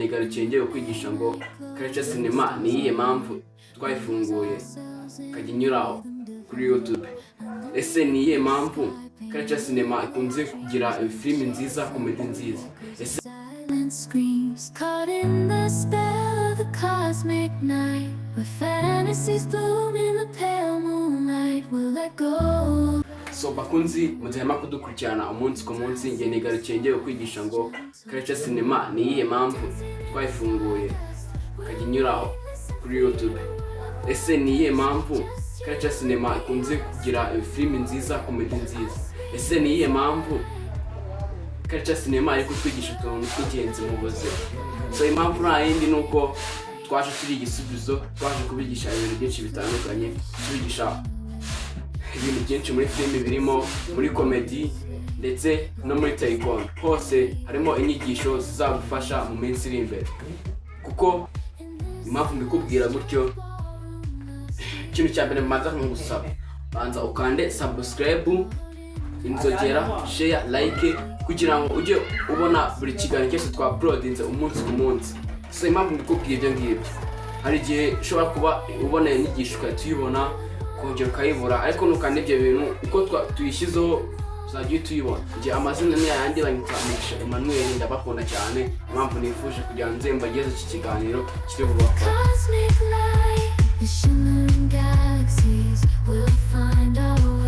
Nigarukiye ngiye kwigisha ngo Culture Cinema ni iyihe mpamvu twayifunguye ikajya inyuraho kuri YouTube? Ese ni iyihe mpamvu Culture Cinema ikunze kugira filimi nziza, comedy nziza? Ese Silent screams caught in the spell of the cosmic night, where fantasies bloom in the pale moonlight. We'll let go. So bakunzi mudahema kudukurikirana umunsi ku munsi, ngiye nigarukiye ngiye kwigisha ngo Culture Cinema ni iyihe mpamvu twayifunguye ikajya inyuraho kuri YouTube? Ese ni iyihe mpamvu Culture Cinema ikunze kugira filimi nziza, comedy nziza? Ese ni iyihe mpamvu Culture Cinema iri kutwigisha utuntu tw'ingenzi mu buzima? So impamvu nta yindi, ni uko twaje turi igisubizo, twaje kubigisha ibintu byinshi bitandukanye, tubigisha ibintu byinshi muri filimi, birimo muri comedy ndetse no muri taekwondo. Hose harimo inyigisho zizagufasha mu minsi iri imbere. Kuko impamvu mbikubwira gutyo, ikintu cya mbere mbanza nkugusaba, banza ukande subscribe, inzogera, share, like, kugira ngo ujye ubona buri kiganiro cyose twa uploadinze umunsi ku munsi. So impamvu mbikubwiye ibyo ngibyo, hari igihe ushobora kuba ubona iyo nyigisho ugahita uyibona, ukongera ukayibura, ariko nukanda ibyo bintu uko tuyishyizeho uzajya uhita uyibona. Njye amazina ni ayandi, banyita Mugisha Emmanuel. Ndabakunda cyane. Impamvu nifuje kugira ngo nze mbageze iki kiganiro kiri bubafashe. Cosmic light, the shimmering galaxies will find our